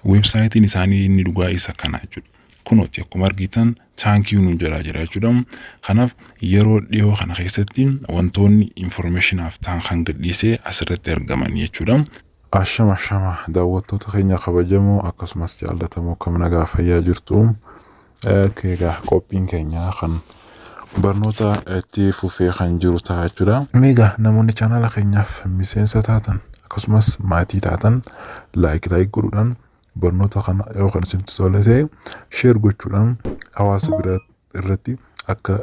Weebsaayitiin isaanii inni dhugaa isa kana jechuudha. Kunooti akkuma argitan "thank you" nuun jedhaa jira jechuudha. Kanaaf yeroo dhiyoo kana keessatti wantoonni informationaaf ta'an kan gadhiisee asirratti argaman jechuudha. Ashama ashama, daawwattoota keenya kabajamoo akkasumas jaallatamoo, kam nagaa fayyaa jirtu? Egaa qophiin keenya kan barnoota itti fufee kan jiru ta'a jechuudha. Egaa namoonni chaanaala keenyaaf miseensa taatan akkasumas maatii taatan like like godhuudhaan, barnoota kana yoo kan isinitti tole ta'e share gochuudhaan hawaasa biraa irratti akka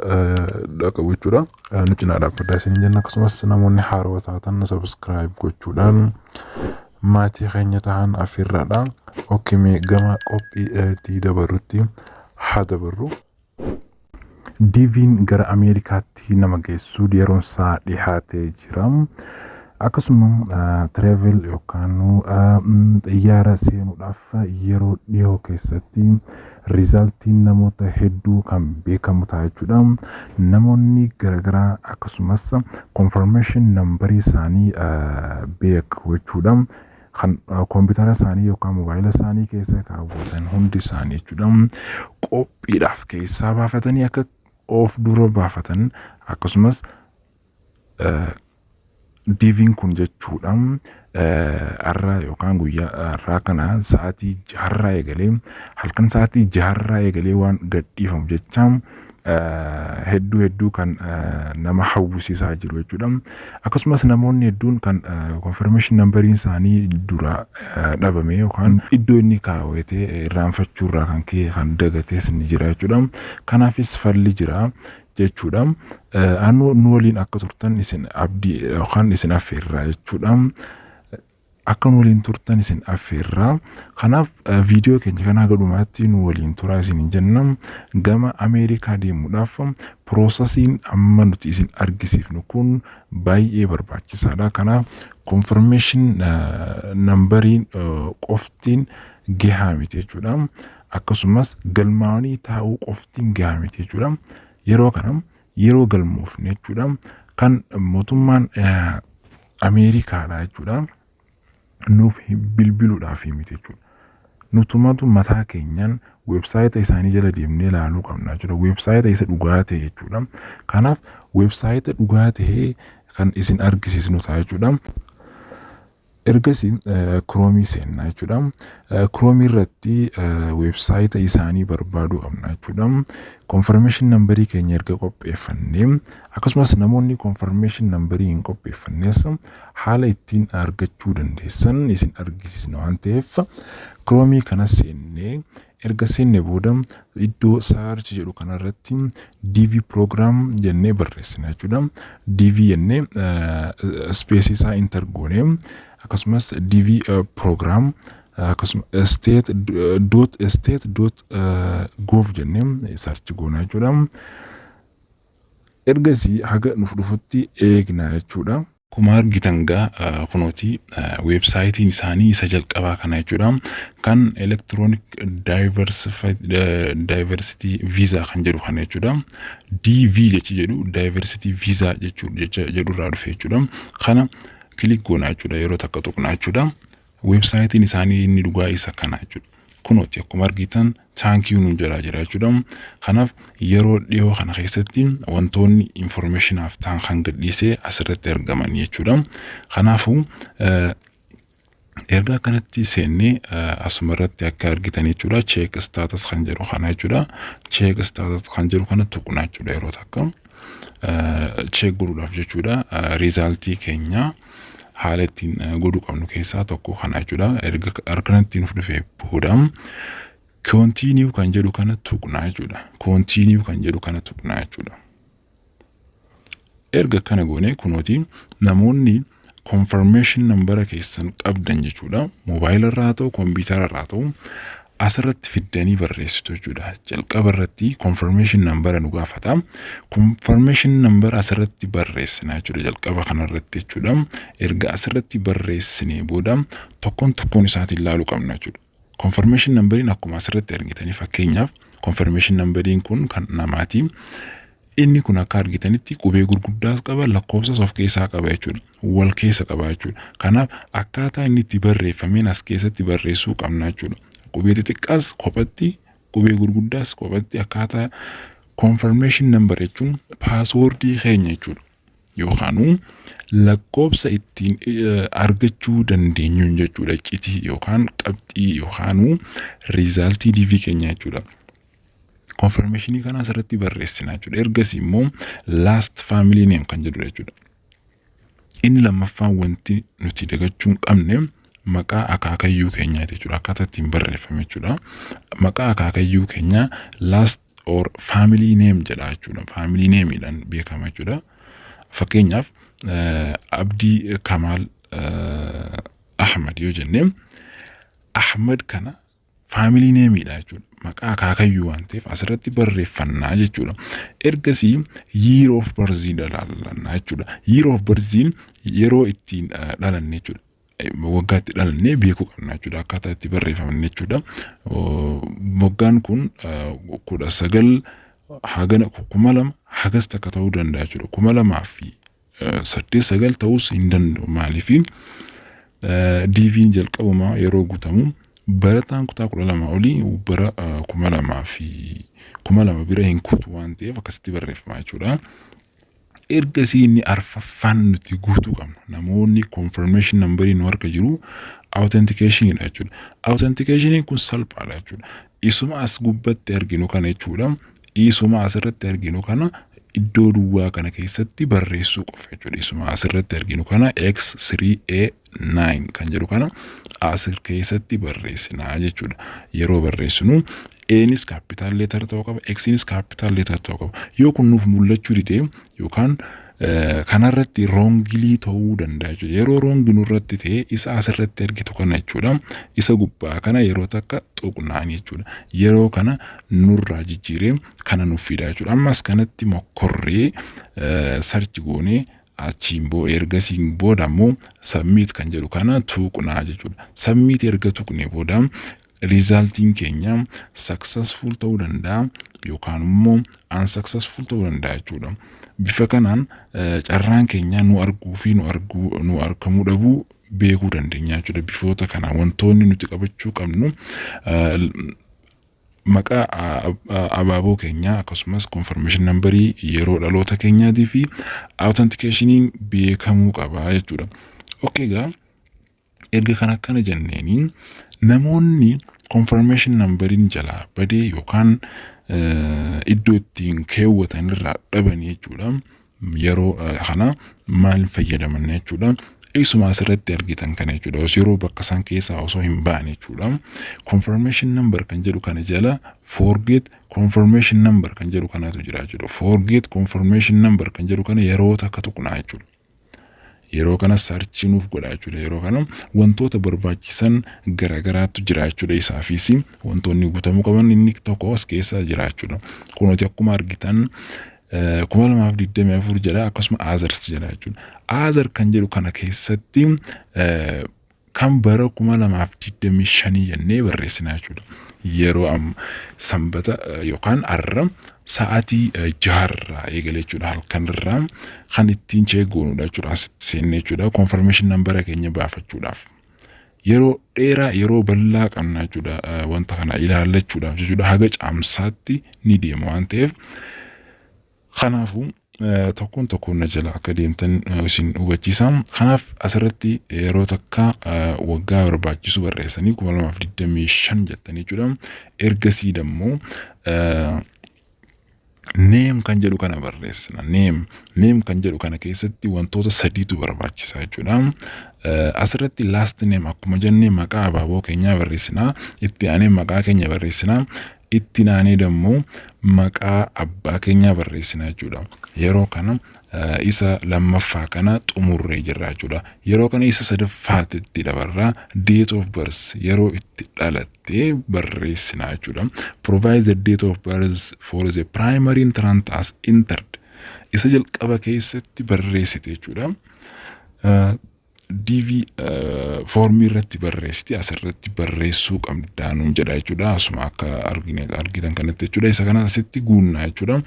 dhaqabu jechuudha. Nu cinaa dhaabbadhaa isin jenna. Akkasumas namoonni haarawaa taatan subscribe gochuudhaan maatii keenya ta'an affeerraadha. Okay, mee gama qophii itti dabarrutti haa dabarru. DV'n gara Ameerikaatti nama geessu yeroon isaa dhiyaatee jira. Akkasuma travel yookaan xiyyaara seenuudhaaf yeroo dhiyoo keessatti resultiin namoota hedduu kan beekamu ta'a jechuudha. Namoonni garaagaraa akkasumas confirmation numberii isaanii beeku jechuudha. Kan koompitara isaanii yookaan mobaayila isaanii keessa kaawwatan hundi isaanii jechuudha. Qophiidhaaf keessaa baafatanii akka of dura baafatan, akkasumas DV'n kun jechuudha har'a yookaan guyyaa har'aa kana sa'aatii 6rraa eegalee, halkan sa'aatii 6rraa eegalee waan gadhiifamu jecha hedduu hedduu kan nama hawwisiisaa jiru jechuudha. Akkasumas namoonni hedduun kan confirmation numberiin isaanii dura dhabame yookaan iddoo inni kaawwatee irraanfachuurraa kan ka'e kan dagatees ni jira jechuudha. Kanaafis falli jira jechuudha. Anu nu waliin akka turtan isin abdii yookaan isin affeerraa jechuudha. Akka nu waliin turtan isin affeerraa. Kanaaf viidiyoo keenya kanaa gadhumaatti nu waliin turaa isin jenna. Gama Ameerikaa deemuudhaaf processiin amma nuti isin argisiifnu kun baay'ee barbaachisaadha. Kanaaf confirmation numberiin qoftiin gahaa miti jechuudha. Akkasumas galmaa'anii taa'uu qoftiin gahaa miti jechuudha. Yeroo kana yeroo galmoofne jechuudha, kan mootummaan Ameerikaadha jechuudha, nuuf bilbiluudhaaf miti jechuudha. Nutumatu mataa keenyaan weebsaayita isaanii jala deemnee ilaaluu qabna jechuudha. Weebsaayita isa dhugaa ta'e jechuudha. Kanaaf weebsaayita dhugaa ta'e kan isin argisiisnu ta'a jechuudha. Ergasii Chromeii seenna jechuudha. Chromeii irratti weebsaayita isaanii barbaaduu qabna jechuudha. Confirmation numberii keenya erga qopheeffannee, akkasumas namoonni confirmation numberii hin qopheeffannes haala ittiin argachuu dandeessan isin argisiisna waan ta'eef, Chromeii kana seennee, erga seenne booda iddoo search jedhu kanarratti DV program jennee barreessina jechuudha. DV jennee spaceii isaa enter goonee, akkasumas DV program, akkasuma state dot state dot gov jennee search goona jechuudha. Ergasii haga nuuf dhufutti eegna jechuudha. Akkuma argitan gaa kunooti weebsaayitiin isaanii isa jalqabaa kana jechuudha. Kan electronic diversity visa kan jedhu kana jechuudha. DV jechi jedhu diversity visa jecha jedhurraa dhufe jechuudha. Kana click goona jechuudha, yeroo takka tuqna jechuudha. Weebsaayitiin isaanii inni dhugaa isa kana jechuudha. Kunooti akkuma argitan "thank you" nuun jedhaa jira jechuudha. Kanaaf yeroo dhiyoo kana keessatti wantoonni informationaaf ta'an kan gadhiisee asirratti argaman jechuudha. Kanaafuu erga akkanatti seennee asuma irratti akka argitan jechuudha, check status kan jedhu kana jechuudha. Check status kan jedhu kana tuqna jechuudha yeroo takka. Check godhuudhaaf jechuudha, resultii keenya haala ittiin godhuu qabnu keessaa tokko kana jechuudha. Erga akkanatti nuuf dhufee booda continue kan jedhu kana tuqna jechuudha. Continue kan jedhu kana tuqna jechuudha. Erga kana goone kunooti namoonni confirmation numbera keessan qabdan jechuudha. Moobaayila irraa haa ta'u, kompiitara irraa haa ta'u, asirratti fiddanii barreessitu jechuudha. Jalqaba irratti confirmation numbera nu gaafata. Confirmation numbera asirratti barreessina jechuudha jalqaba kanarratti jechuudha. Erga asirratti barreessinee booda tokkoon tokkoon isaatiin ilaaluu qabna jechuudha. Confirmation numberiin akkuma asirratti argitanii, fakkeenyaaf confirmation numberiin kun kan namaati. Inni kun akka argitanitti qubee gurguddaas qaba, lakkoofsas of keessaa qaba jechuudha. Wal keessa qaba jechuudha. Kanaaf akkaataa inni itti barreeffameen as keessatti barreessuu qabna jechuudha. Qubee xixiqqaas kophatti, qubee gurguddaas kophatti. Akkaataa confirmation number jechuun passwordii keenya jechuudha. Yookaanuu lakkoofsa ittiin argachuu dandeenyuun jechuudha. Iccitii yookaan qabxii yookaanuu resultii DV keenya jechuudha. Confirmationii kana asirratti barreessina jechuudha. Ergasii immoo last family name kan jedhudha jechuudha. Inni lammaffaan wanti nuti dagachuu hin qabne maqaa akaakayyuu keenyaati jechuudha. Akkaataa ittiin barreeffame jechuudha. Maqaa akaakayyuu keenyaa last or family name jedha jechuudha. Family nameidhaan beekama jechuudha. Fakkeenyaaf, Abdii Kamaal Ahmad yoo jenne, Ahmad kana family nameidha jechuudha. Maqaa akaakayyuu waan ta'eef asirratti barreeffannaa jechuudha. Ergasii year of birth ilaallanna jechuudha. Year of birth yeroo ittiin dhalanne jechuudha. Waggaa itti dhalannee beekuu qabna jechuudha. Akkaataa itti barreeffamne jechuudha. Waggaan kun 19 hagana 2000 hagas takka ta'uu danda'a jechuudha. 2008, 9 ta'uus hin danda'u. Maaliif? DV'n jalqabumaa yeroo guutamu barataan kutaa 12 olii bara 2000 fi 2000 bira hin kutu waan ta'eef akkasitti barreeffama jechuudha. Ergasii inni arfaffaan nuti guutuu qabnu, namoonni confirmation numberii nu harka jiru, authenticationidha jechuudha. Authenticationin kun salphaadha jechuudha. Isuma as gubbatti arginu kana jechuudha. Isuma asirratti arginu kana iddoo duwwaa kana keessatti barreessuu qofa jechuudha. Isuma asirratti arginu kana, X3A9 kan jedhu kana as keessatti barreessinaa jechuudha. Yeroo barreessinu A'nis capital letter ta'uu qaba, X'nis capital letter ta'uu qaba. Yoo kun nuuf mul'achuu didee yookaan kanarratti wrongly ta'uu danda'a jechuudha. Yeroo wrong nurratti ta'e isa asirratti argitu kana jechuudha. Isa gubbaa kana yeroo takka tuqnaan jechuudha. Yeroo kana nurraa jijjiiree kana nuuf fida jechuudha. Ammas kanatti mokkorree search goonee achiin boo ergasiin booda immoo submit kan jedhu kana tuqnaa jechuudha. Submit erga tuqnee booda resultiin keenya successful ta'uu danda'a yookaan immoo unsuccessful ta'uu danda'a jechuudha. Bifa kanaan carraan keenya nu arguu fi nu arguu nu argamuu dhabuu beekuu dandeenya jechuudha. Bifoota kana wantoonni nuti qabachuu qabnu maqaa abaaboo keenyaa, akkasumas confirmation numberii, yeroo dhaloota keenyaatii fi authenticationin beekamuu qaba jechuudha. Okay, egaa erga kan akkana jenneeniin namoonni confirmation numberiin jalaa badee yookaan iddoo ittiin keewwatan irraa dhaban jechuudha. Yeroo kana maal fayyadaman jechuudha? Isuma asirratti argitan kana jechuudha. Yeroo bakka isaan keessaa osoo hin baane jechuudha. Confirmation number kan jedhu kana jala forget confirmation number kan jedhu kanatu jira jechuudha. Forget confirmation number kan jedhu kana yeroo takka tuqnaa jechuudha. Yeroo kana search nuuf godha jechuudha. Yeroo kana wantoota barbaachisan garaagaraatu jira jechuudha. Isaafis wantoonni guutamuu qaban inni tokko as keessa jira jechuudha. Kunuuti akkuma argitan 2024 jedha, akkasuma others jedha jechuudha. Other kan jedhu kana keessatti kan bara 2025 jennee barreessina jechuudha. Yeroo sanbata yookaan arra sa'aatii 6rraa eegale jechuudha, halkanirraa kan ittiin check goonudha jechuudha, asitti seennee jechuudha, confirmation numbera keenya baafachuudhaaf. Yeroo dheeraa, yeroo bal'aa qabna jechuudha, wanta kana ilaallachuudhaaf jechuudha, haga caamsaatti ni deema waan ta'eef. Kanaafuu tokkoon tokkoon na jala akka deemtan isin hubachiisa. Kanaaf asirratti yeroo takka waggaa barbaachisu barreessanii 2025 jettanii jechuudha. Ergasii dammoo name kan jedhu kana barreessina. Name kan jedhu kana keessatti wantoota sadiitu barbaachisa jechuudha. Asirratti last name akkuma jennee maqaa abaaboo keenyaa barreessina. Itti aanee maqaa keenya barreessina. Itti aanee dammoo maqaa abbaa keenyaa barreessina jechuudha. Yeroo kana isa lammaffaa kana xumurree jirra jechuudha. Yeroo kana isa sadaffaatti dabarraa, date of birth, yeroo itti dhalattee barreessina jechuudha. Provide the date of birth for the primary entrant as entered. Isa jalqaba keessatti barreessite jechuudha. DV foormii irratti barreessiti asirratti barreessuu qabdaa nuun jedha jechuudha. Asuma akka argitan kanatti jechuudha. Isa kana asitti guunnaa jechuudha.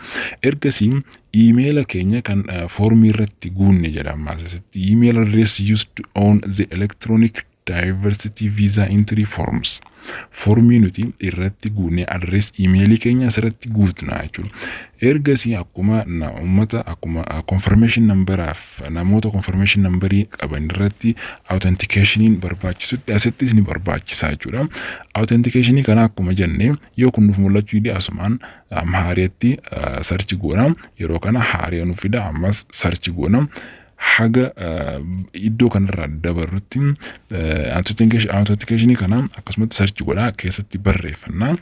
Ergasii iimeela keenya kan foormii irratti guunne jedha ammaas asitti: "Email address used on the electronic diversity visa entry forms." Foormii nuti irratti guunne address iimeelii keenya asirratti guutna jechuudha. Ergasii akkuma uummata akkuma confirmation numberaaf namoota confirmation numberii qaban irratti authenticationin barbaachisutti asittis ni barbaachisa jechuudha. Authenticationii kana akkuma jenne, yoo kun nuuf mul'achuu dide, asumaan amma haariyaatti search goona. Yeroo kana haariya nuuf fida, ammas search goona. Haga iddoo kanarraa dabarrutti authenticationii kana akkasumatti search godhaa keessatti barreeffannaa.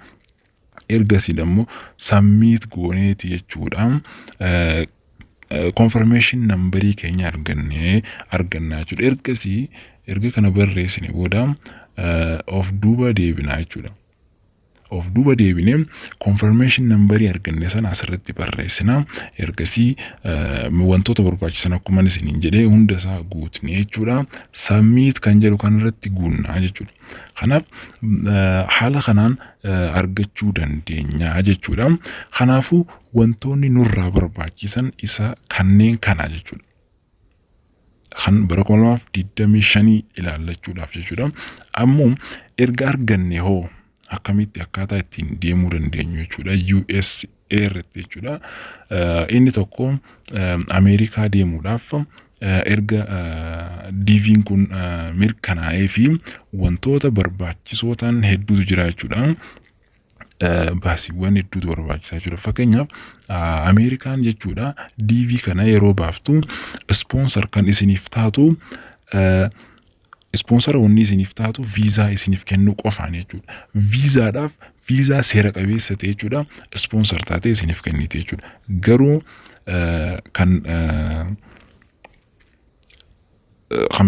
Ergasii immoo submit gooneeti jechuudha. Confirmation numberii keenya argannee argannaa jechuudha. Ergasii erga kana barreessine booda of duuba deebinaa jechuudha. Of duuba deebinee confirmation numberii arganne sana asirratti barreessina. Ergasii wantoota barbaachisan akkuma isiniin jedhee hunda isaa guutne jechuudha. Submit kan jedhu kanarratti guunnaa jechuudha. Kanaaf haala kanaan argachuu dandeenya jechuudha. Kanaafuu wantoonni nurraa barbaachisan isa kanneen kana jechuudha. Kan bara 2025 ilaallachuudhaaf jechuudha. Ammoo erga arganne hoo akkamitti akkaataa ittiin deemuu dandeenyu jechuudha. USA irratti jechuudha. Inni tokko Ameerikaa deemuudhaaf erga DV'n kun mirkanaa'ee fi wantoota barbaachisoo ta'an hedduutu jira jechuudha. Baasiiwwan hedduutu barbaachisaa jechuudha. Fakkeenyaaf, Ameerikaan jechuudha, DV kana yeroo baaftu sponsor kan isiniif taatu, sponsora wanni isiniif taatu viizaa isiniif kennuu qofaan jechuudha. Viizaadhaaf viizaa seera qabeessa ta'e jechuudha, sponsor taatee isiniif kenniti jechuudha. Garuu kan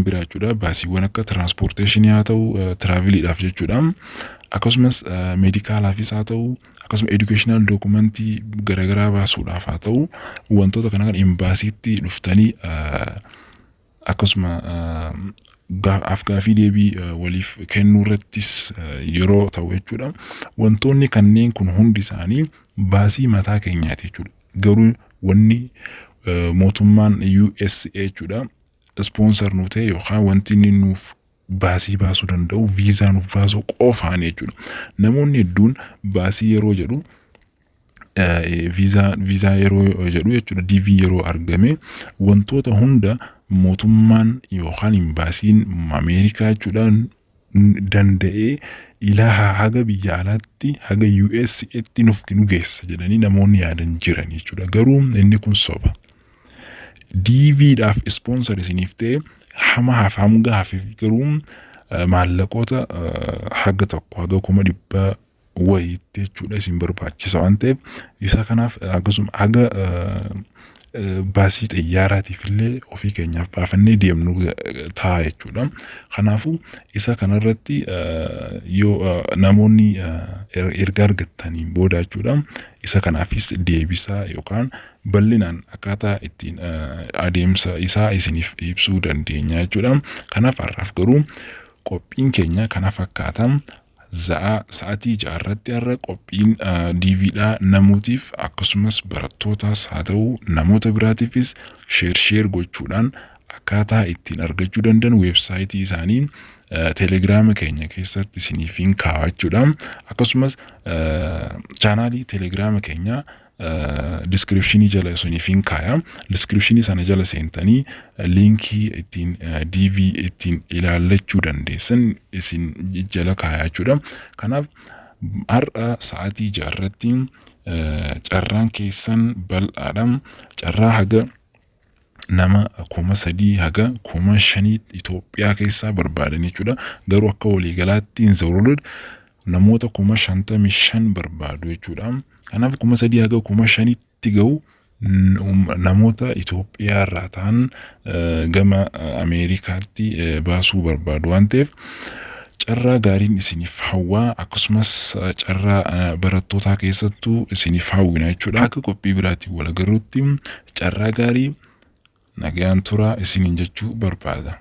biraa jechuudha, baasiiwwan akka transportationii haa ta'u, traveliidhaaf jechuudha. Akkasumas medicalaafis haa ta'u, akkasuma educational documentii garaagaraa baasuudhaaf haa ta'u, wantoota kana kan imbaasiitti dhuftanii akkasuma afgaafii deebii waliif kennuu irrattis yeroo ta'u jechuudha. Wantoonni kanneen kun hundi isaanii baasii mataa keenyaati jechuudha. Garuu wanni mootummaan USA jechuudha sponsor nu ta'e yookaan wanti inni nuuf baasii baasuu danda'u viizaa nuuf baasuu qofaan jechuudha. Namoonni hedduun baasii yeroo jedhu, viizaa yeroo jedhu jechuudha, DV yeroo argame wantoota hunda mootummaan yookaan imbaasiin Ameerikaa jechuudha danda'ee ilaa haga biyya alaatti, haga USAtti nuuf nu geessa jedhanii namoonni yaadan jiran jechuudha. Garuu inni kun soba. DVdhaaf sponsor isiniif ta'e hama hafe hanga hafeef garuu maallaqoota haga tokko haga 100,000 wayiitti jechuudha isin barbaachisa waan ta'eef, isa kanaaf akkasuma haga baasii xiyyaaraatiif illee ofii keenyaaf baafannee deemnu ta'a jechuudha. Kanaafuu isa kanarratti yoo namoonni erga argattanii booda jechuudha, isa kanaafis deebisaa yookaan bal'inaan akkaataa ittiin adeemsa isaa isiniif ibsuu dandeenya jechuudha. Kanaaf har'aaf garuu qophiin keenya kana fakkaata. Sa'aatii 6 irratti har'a qophiin DVdhaa namootiif akkasumas barattootaas haa ta'u namoota biraatiifis share share gochuudhaan akkaataa ittiin argachuu danda'an weebsaayitii isaanii teelegiraama keenya keessatti isiniif hin kaa'achuudha. Akkasumas chaanaalii teelegiraama keenyaa descriptionii jala isiniif hin kaaya. Descriptionii sana jala seentanii liinkii ittiin DV ittiin ilaallachuu dandeessan isin jala kaaya jechuudha. Kanaaf har'a sa'aatii 6 irratti carraan keessan bal'aadha. Carraa haga nama 3,000 haga 5,000 Itoophiyaa keessaa barbaadan jechuudha. Garuu akka waliigalaatti in the world namoota 55,000 barbaadu jechuudha. Kanaaf 3,000 haga 5,000tti gahu namoota Itoophiyaa irraa ta'an gama Ameerikaatti baasuu barbaadu waan ta'eef, carraa gaariin isiniif hawwaa, akkasumas carraa barattootaa keessattuu isiniif hawwina jechuudha. Akka qophii biraatiin wal agarruutti carraa gaarii, nagaan turaa isiniin jechuu barbaada.